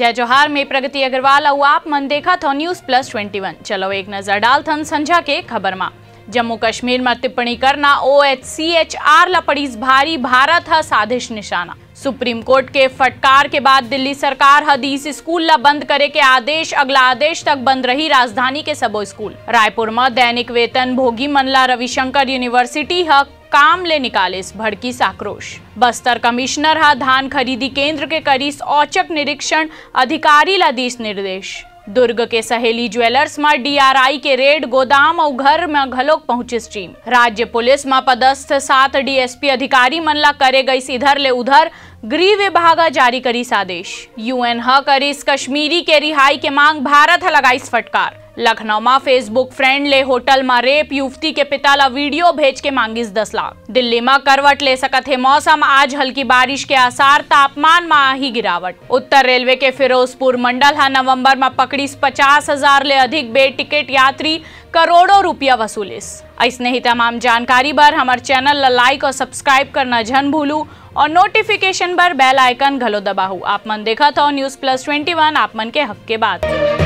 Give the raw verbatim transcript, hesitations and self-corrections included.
जय जोहार, मैं प्रगति अग्रवाल अउ आप मन देखत हो News Plus Twenty One। चलो एक नजर डालथन संझा के खबर मा। जम्मू कश्मीर म टिप्पणी करना, OHCHR ल पड़ीस भारी, भारत ह साधिस निशाना। सुप्रीम कोर्ट के फटकार के बाद दिल्ली सरकार ह दीस स्कूल ल बंद करे के आदेश, अगला आदेश तक बंद रही राजधानी के सबो स्कूल। रायपुर म दैनिक वेतन भोगी मन ल रविशंकर यूनिवर्सिटी ह काम ले निकालिस, भड़किस आक्रोश। बस्तर कमिश्नर ह धान खरीदी केंद्र के करिस औचक निरीक्षण, अधिकारी ल दीस निर्देश। दुर्ग के सहेली ज्वेलर्स म DRI के रेड, गोदाम अउ घर म घलोक पहुंचिस टीम। राज्य पुलिस म पदस्थ सात DSP अधिकारी मन ला करे गइस इधर ले उधर, गृह विभाग ह जारी करिस आदेश। UN ह करिस कश्मीरी के रिहाई के मांग, भारत ह लगाइस फटकार। लखनऊ म Facebook friend ले होटल म रेप, युवती के पिता ला वीडियो भेज के मांगिस दस लाख। दिल्ली म करवट ले सकत हे मौसम, आज हल्की बारिश के आसार, तापमान म आही गिरावट। उत्तर रेलवे के फिरोजपुर मंडल ह नवंबर म पकड़िस पचास हजार ले अधिक बे टिकट यात्री, करोड़ों रुपया वसूलिस। अइसने ही तमाम जानकारी बर हमर चैनल ला like अउ subscribe करना झन भूलू अउ notification बर bell icon घलो दबाहू। आप मन देखत हो News Plus Twenty One, आप मन के हक के बात।